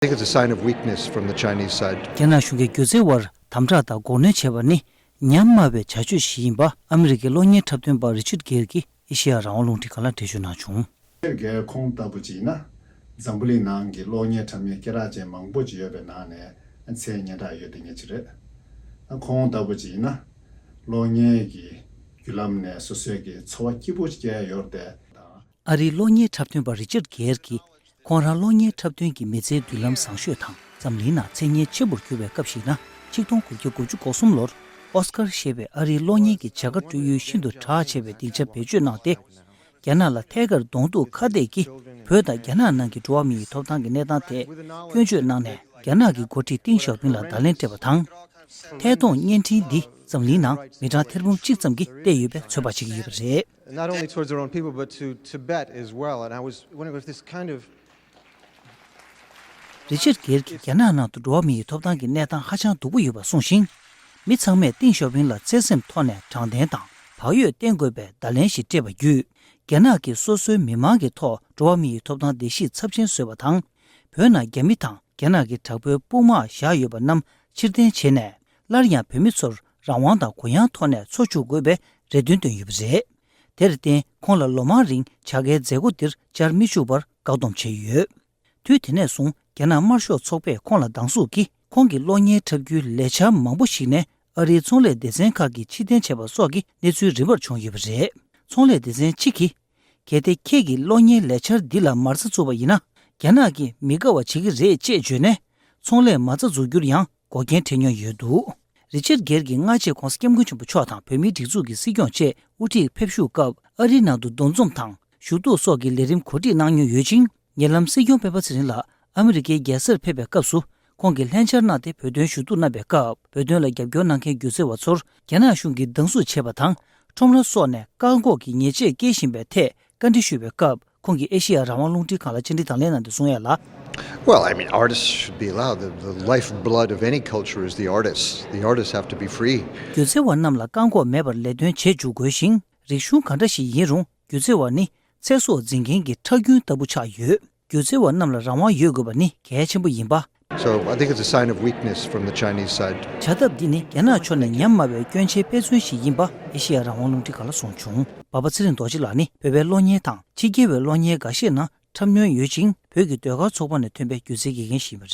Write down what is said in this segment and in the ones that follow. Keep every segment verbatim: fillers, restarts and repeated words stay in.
I think it's a sign of weakness from the Chinese side. རྒྱ་ནག་གཞུང་གིས་སྒྱུ་རྩལ་བར་དམ་དྲག་དང་མགོ་གནོན་བྱས་པ་ནི་ཉམས་དམའ་བའི་བྱ་སྤྱོད་ཞིག་ཡིན་པ་ཨ་མི་རི་ཀའི་གློག་བརྙན་འཁྲབ་སྟོན་པ་རི་ཆར་གྷེར་གྱིས་ཨེ་ཤེ་ཡ་རང་དབང་རླུང་འཕྲིན་ཁང་ལ་འགྲེལ་བརྗོད་གནང་བྱུང་། སྒེར་ཁོང་ལྟ་བུ་ཅིག་ཡིན་ན། འཛམ་བུ་གླིང་ནང་གི་གློག་བརྙན་འཁྲབ་མཁན་སྐད་གྲགས་ཅན་མང་པོ་ཅིག་ཡོད་པའི་ནང་ནས་མཚན་སྙན་གྲགས་ཡོད་བསྡད་མཁན་ཅིག་རེད། ཁོང་ལྟ་བུ་ཅིག་ཡིན་ན། གློག་བརྙན་གྱི་བརྒྱུད་ལམ་ནས་སོ་སོའི་གི་འཚོ་བ་སྐྱིད་པོ་སྐྱེལ་ཡོད་རེད་དེ། ཨ་རིའི་གློག་བརྙན་འཁྲབ་སྟོན་པ་རི་ཆར་གྷེར་གྱིས་ཁོང་རང་གློག་བརྙན་འཁྲབ་སྟོན་གྱི་མི་ཚེའི་མདུན་ལམ་བཟང་ཤོས་དང་འཛམ་གླིང་ནང་མཚན་སྙན་ཆེན་པོར་གྱུར་བའི་སྐབས་ཤིག་ན། ཆིག་སྟོང་དགུ་བརྒྱ་དགུ་བཅུ་གོ་གསུམ་ལོར་ཨོ་སི་ཀར་ཞེས་པའི་ཨ་རིའི་གློག་བརྙན་གྱི་བྱ་དགའ་སྤྲོད་ཡུལ་ཤིན་ཏུ་གྲགས་ཆེ་བའི་སྡིངས་ཆ་བེད་སྤྱོད་གནང་སྟེ། རྒྱ་ནག་ལ་ཐད་ཀར་གདོང་གཏུག་ཁ་གཏད་ཀྱིས་བོད་དང་རྒྱ་ནག་ནང་གི་འགྲོ་བ་མིའི་ཐོབ་ཐང་གི་གནས་སྟངས་ཐད་སྐྱོན་བརྗོད་གནང་ནས། རྒྱ་ནག་གི་འགོ་ཁྲིད་ཏིང་ཞའོ་ཕིང་ལ་བརྡ་ལན་སྤྲད་པ་དང་། ཐད་གཏོང་བརྙན་འཕྲིན་འདི་འཛམ་གླིང་ནང་མི་གྲངས་ཐེར་འབུམ་གཅིག་ཙམ་གྱིས་བལྟས་ཡོད་པའི་ཚོད་དཔག་བྱེད་ཀྱི་ཡོད་པ་རེད། Not only towards their own people, but to Tibet as well. And I was wondering if this kind of རི་ཆར་གྷེར་གྱིས་རྒྱ་ནག་ནང་དུ་འགྲོ་བ་མིའི་ཐོབ་ཐང་གི་གནས་སྟངས་ཧ་ཅང་སྡུག་པོ་ཡོད་པ་གསུངས་ཤིང་། མི་ཚང་མས་ཏིང་ཞའོ་ཕིང་ལ་བརྩེ་སེམས་ཐོག་ནས་དྲང་བདེན་དང་བག་ཡོད་བསྟེན་དགོས་པའི་བརྡ་ལན་ཞིག་སྤྲད་པ་བརྒྱུད། རྒྱ་ནག་གིས་སོ་སོའི་མི་མང་གི་ཐོག་འགྲོ་བ་མིའི་ཐོབ་ཐང་བརྡལ་བཤིག་ཚབས་ཆེན་བཟོས་པ་དང་། བོད་ནང་རྒྱ་མི་དང་རྒྱ་ནག་གི་དྲག་པོའི་དཔུང་དམག་བཞག་ཡོད་པ་རྣམས་ཕྱིར་འཐེན་བྱས་ནས། སླར་ཡང་བོད་མི་ཚོར་རང་དབང་དང་གུ་ཡངས་ཐོག་ནས་འཚོ་བཅུག་དགོས་པའི་རེ་འདུན་བཏོན་ཡོད་པ་རེད། དེར་བརྟེན་ཁོང་ལ་ལོ་མང་རིང་བྱ་དགའི་མཛད་སྒོ་འདིར་བཅར་མི་བཅུག་པར་བཀག་སྡོམ་བྱས་ཡོད། དུས་དེ་ནས་བཟུང་རྒྱ་ནག་དམར་ཤོག་ཚོགས་པས་ཁོང་ལ་སྡང་ཟུག་གིས་ཁོང་གི་གློག་བརྙན་འཁྲབ་རྒྱུའི་ལས་འཆར་མང་པོ་ཞིག་ནས་ཨ་རིའི་ཚོང་ལས་སྡེ་ཚན་ཁག་གིས་ཕྱིར་འཐེན་བྱས་པ་སོགས་ཀྱི་གནས་ཚུལ་རིམ་པར་བྱུང་ཡོད་པ་རེད། ཚོང་ལས་སྡེ་ཚན་གཅིག་གིས། གལ་ཏེ་ཁྱེད་ཀྱིས་གློག་བརྙན་ལས་འཆར་འདི་ལ་མ་རྩ་བཙུགས་པ་ཡིན་ན། རྒྱ་ནག་གིས་མི་དགའ་བ་བྱེད་ཀྱི་རེད་ཅེས་བརྗོད་ནས། ཚོང་ལས་མ་རྩ་འཛུགས་རྒྱུར་ཡང་འགོག་རྐྱེན་འཕྲད་མྱོང་ཡོད་འདུག་རི་ཆར་གྷེར་གྱིས་སྔ་རྗེས་༸གོང་ས་༸སྐྱབས་མགོན་ཆེན་པོ་མཆོག་དང་བོད་མིའི་སྒྲིག་འཛུགས་ཀྱི་སྲིད་སྐྱོང་བཅས་དབུ་ཁྲིད་ཕེབས་བཞུགས་སྐབས་ཨ་རི་ནང་དུ་འདུ་འཛོམས་དང་ཞུ་གཏུག་སོགས་ཀྱི་ལས་རིམ་གོ་སྒྲིག་གནང་མྱོང་ཡོད་ཅིང་། ཉེ་ལམ་སྲིད་སྐྱོང་སྤེན་པ་ཚེ་རིང་ལགས་ཨ་མི་རི་ཀའི་རྒྱལ་སར་ཕེབས་པའི་སྐབས་སུ་ཁོང་གིས་ལྷན་བཅར་གནང་སྟེ་བོད་དོན་ཞུ་གཏུག་གནང་པའི་སྐབས། བོད་དོན་ལ་རྒྱབ་སྐྱོར་གནང་མཁན་སྒྱུ་རྩལ་བ་ཚོར་རྒྱ་ནག་གཞུང་གིས་སྡང་ཟུག་བྱས་པ་དང་ཁྲོམ་ར་སོགས་ནས་བཀག་འགོག་གི་ཉེས་ཆད་བཀལ་བཞིན་པའི་ཐད་བཀའ་འདྲི་ཞུས་པའི་སྐབས། ཁོང་གིས་ཨེ་ཤེ་ཡ་རང་དབང་རླུང་འཕྲིན་ཁང་ལ་བཅར་འདྲི་དང་ལེན་གནང་སྟེ་གསུངས་ཡ་ལ། Well, I mean, artists should be allowed. The, the lifeblood of any culture is the artists. The artists have to be free. སྒྱུ་རྩལ་བ་རྣམས་ལ་བཀག་འགོག་མེད་པར་ལས་དོན་བྱེད་འཇུག་དགོས་ཤིང་། རིག་གཞུང་ག་འདྲ་ཞིག་ཡིན་རུང་སྒྱུ་རྩལ་བ་ནི་ཚེ་སྲོག་འཛིན་མཁན་གྱི་ཁྲག་རྒྱུན་ལྟ་བུ་ཆགས་ཡོད། སྒྱུ་རྩལ་བ་རྣམས་ལ་རང་དབང་ཡོད་དགོས་པ་ནི་གལ་ཆེན་པོ་ཡིན་པ། So I think it's a sign of weakness from the Chinese side. བྱ་ཐབས་འདི་ནི་རྒྱ་ནག་ཕྱོགས་ནས་ཉམས་དམའ་བའི་སྐྱོན་ཆའི་དཔེ་མཚོན་ཞིག་ཡིན་པ་ཨེ་ཤེ་ཡ་རང་དབང་རླུང་འཕྲིན་ཁང་ལ་གསུངས་བྱུང་། འབའ་པ་ཚེ་རིང་རྡོ་རྗེ་ལགས་ནི་བོད་པའི་གློག་བརྙན་དང་ཕྱི་རྒྱལ་བའི་གློག་བརྙན་འགའ་ཤས་ནང་འཁྲབ་མྱོང་ཡོད་ཅིང་། བོད་ཀྱི་ཟློས་གར་ཚོགས་པ་ནས་ཐོན་པའི་སྒྱུ་རྩལ་དགེ་རྒན་ཞིག་ཡིན་པ་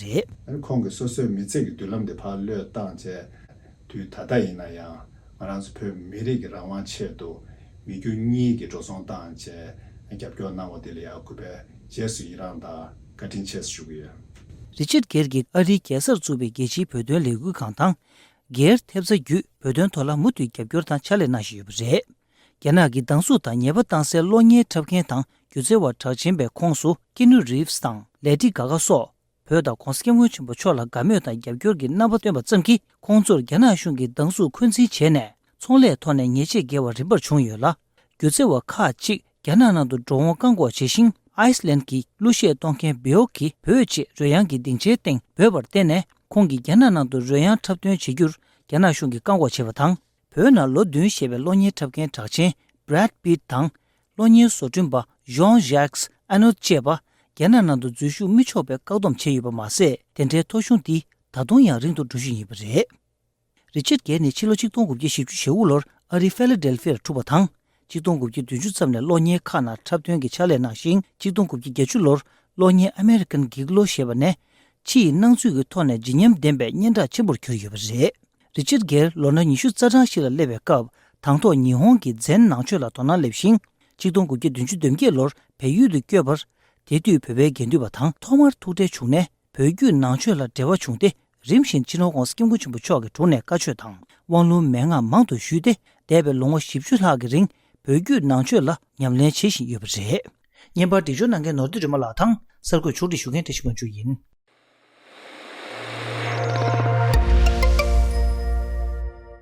རེད། ཁོང་གིས་སོ་སོའི་མི་ཚེ་གི་མདུན་ལམ་དེ་ཕར་བློས་བཏང་བྱས། དུས་ད་ལྟ་ཡིན་ན་ཡང་ང་རང་ཚོ་བོད་མི་རིགས་ཀྱི་རང་དབང་ཆེད་དུ་མི་རྒྱུ་གཉིས་ཀྱི་འགྲོ་སོང་བཏང་བྱས་རྒྱབ་སྐྱོར་གནང་བ་དེ་ལ་ཡང་གུས་པས་རྗེས་སུ་ཡི་རངས་དང་བཀའ་དྲིན་ཆེ་ཞུ་གི་ཡོད། རི་ཆར་གྷེར་གྱིས་ཨ་རིའི་རྒྱལ་སར་བཙུགས་པའི་རྒྱལ་སྤྱིའི་བོད་དོན་ལས་འགུལ་ཁང་དང་། སྒེར་ཐེབས་རྩ་བརྒྱུད་བོད་དོན་ཐོག་ལ་མུ་མཐུད་རྒྱབ་སྐྱོར་དང་ཕྱག་ལས་གནང་བཞིན་ཡོད་པ་རེད། རྒྱ་ནག་གི་སྡང་ཟུག་དང་ཉེས་པ་བཏང་སའི་གློག་བརྙན་འཁྲབ་མཁན་དང་སྒྱུ་རྩལ་བ་གྲགས་ཆེན་པའི་ཁོངས་སུ་ཀི་ནུ་རིབ་སི་དང་ལེ་ཌི་ག་ག་སོགས། བོད་དང་༸གོང་ས་༸སྐྱབས་མགོན་ཆེན་པོ་མཆོག་ལ་དགའ་མོས་དང་རྒྱབ་སྐྱོར་གྱི་རྣམ་པ་སྟོན་པ་ཙམ་གྱིས་ཁོང་ཚོར་རྒྱ་ནག་གཞུང་གི་སྡང་ཟུག་འཁོན་འཛིན་བྱས་ནས་ཚོང་ལས་ཐོག་ནས་ཉེས་ཆད་འགེལ་བ་རིམ་པར་བྱུང་ཡོད་ལ། སྒྱུ་རྩལ་བ་ཁག་ཅིག་རྒྱ་ནག་ནང་དུ་འགྲོ་འོང་བཀག་འགོག་བྱས་ཤིང་། ཨའི་སི་ལན་གྱི་གླུ་གཞས་གཏོང་མཁན་བྷི་ཨོ་ཁི་བོད་ཅེས་རོལ་དབྱངས་ཀྱི་སྡིངས་ཆའི་སྟེང་འབོད་པར་བརྟེན་ནས་ཁོང་གིས་རྒྱ་ནག་ནང་དུ་རོལ་དབྱངས་འཁྲབ་སྟོན་བྱེད་རྒྱུར་རྒྱ་ནག་གཞུང་གིས་བཀག་འགོག་བྱས་པ་དང་། བོད་ནང་ལོ་བདུན་བཞེས་པའི་གློག་བརྙན་འཁྲབ་མཁན་གྲགས་ཅན་Brad Pitt་དང་། གློག་བརྙན་བཟོ་སྐྲུན་པ་Jean-Jacques Annaud་བཅས་པ་རྒྱ་ནག་ནང་དུ་འཛུལ་ཞུགས་མི་ཆོག་པའི་བཀག་སྡོམ་བྱས་ཡོད་པ་མ་ཟད། དེ་འདྲའི་ཐོ་གཞུང་འདི་ད་དུང་ཡང་རིང་དུ་འགྲོ་བཞིན་ཡོད་པ་རེད། རི་ཆར་གྷེར་ནི་ཕྱི་ལོ་ཆིག་སྟོང་དགུ་བརྒྱ་བཞི་བཅུ་ཞེ་དགུ་ལོར་ཨ་རིའི་ཕེ་ལ་ཌེལ་ཕི་ཡར་འཁྲུངས་པ་དང་། ཆིག་སྟོང་དགུ་བརྒྱ་བདུན་ཅུ་ཙམ་ནས་གློག་བརྙན་ཁག་ནང་འཁྲབ་སྟོན་གྱི་ཕྱག་ལས་གནང་ཞིང་། ཆིག་སྟོང་དགུ་བརྒྱ་བརྒྱད་ཅུ་ལོར་གློག་བརྙན་American Gigolo་ཞེས་པ་ནས་ཕྱི་ཡི་སྣང་ཚུལ་གྱི་ཐོག་ནས་བརྗིད་ཉམས་ལྡན་པའི་སྙན་གྲགས་ཆེན་པོར་གྱུར་ཡོད་པ་རེད། རི་ཆར་གྷེར་ལོ་ན་ཉི་ཤུ་རྩ་གྲངས་ཤིག་ལ་སླེབས་པའི་སྐབས། དང་ཐོག་ཉི་ཧོང་གི་ཛེན་ནང་ཆོས་ལ་དོ་སྣང་སླེབས་ཤིང་། ཆིག་སྟོང་དགུ་བརྒྱ་བདུན་ཅུ་དོན་བརྒྱད་ལོར་བལ་ཡུལ་དུ་བསྐྱོད་པར། དེ་དུས་བོད་པའི་དགེ་འདུན་པ་དང་ཐོག་མར་ཐུག་འཕྲད་བྱུང་ནས། བོད་བརྒྱུད་ནང་ཆོས་ལ་འབྲེལ་བ་བྱུང་སྟེ། རིམ་བཞིན་སྤྱི་ནོར་༸གོང་ས་༸སྐྱབས་མགོན་ཆེན་པོ་མཆོག་གི་དྲུང་ནས་བཀའ་ཆོས་དང་། དབང་ལུང་མན་ངག་མང་དུ་ཞུས་ཏེ། འདས་པའི་ལོ་ངོ་བཞི་བཅུ་ལྷག་གི་རིང་། བོད་བརྒྱུད་ནང་ཆོས་ལ་ཉམས་ལེན་བྱེད་བཞིན་ཡོད་པ་རེད། བརྙན་པར་འབྲི་སྦྱོར་གནང་མཁན་ནོར་བདེ་སྒྲོལ་མ་ལགས་དང་། གསར་འགོད་ཕྱོགས་སྒྲིག་ཞུ་མཁན་བཀྲ་ཤིས་དབང་ཕྱུག་ཡིན།